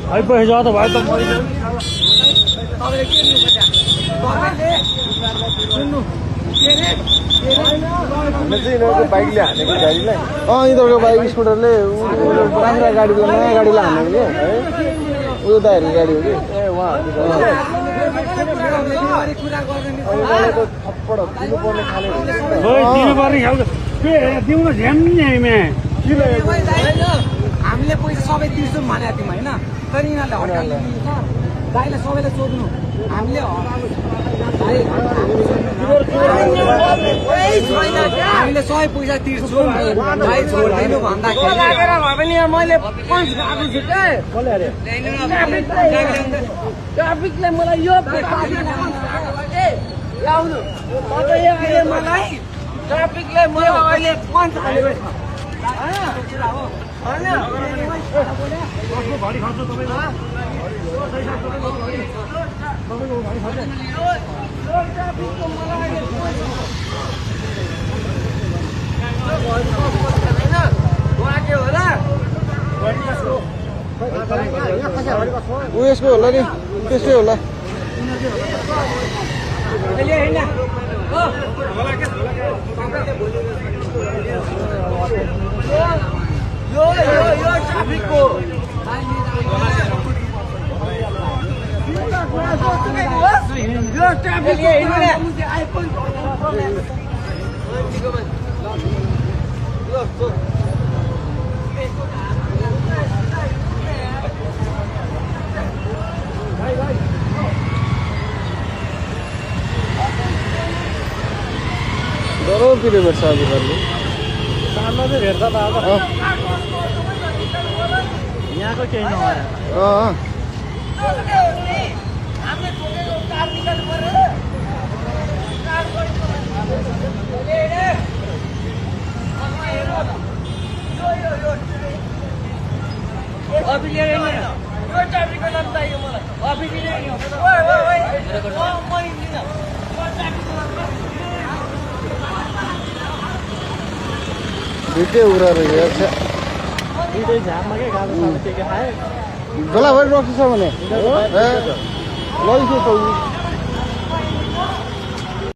आइपुगेछ त भाइ त बाइक ले हानेको गाडीलाई यिनीहरूको बाइक स्कुटरले राखेर गाडीको नयाँ गाडीलाई हानेको कि है उयो दाइहरूको गाडी हो कि ए उहाँहरूको थप्पड दिनुपर्ने खाले दिउँ न झ्याम नि हामीले पैसा सबै तिर्छौँ भनेको थियौँ होइन तर यिनीहरूले हटाल्नु दाइलाई सबैलाई सोध्नु हामीले हामीले सबै पैसा तिर्छौँ भाइ छोड्दैनौँ भन्दाखेरि मैले ट्राफिकले मलाई यो ट्राफिकले मलाई अहिले भारी खर्च उयसको होला नि त्यस्तै होला यो ट्राफिकको यो ट्राफिक डरो किलोमिटर छ अघिबारले सानो चाहिँ भेट्छ त अब यहाँको केही नभएर दुइटै उरा रहेछ दुइटै झापमा के गाजर सानो के खायो झोलाभरि रक्सी छ भने लैसो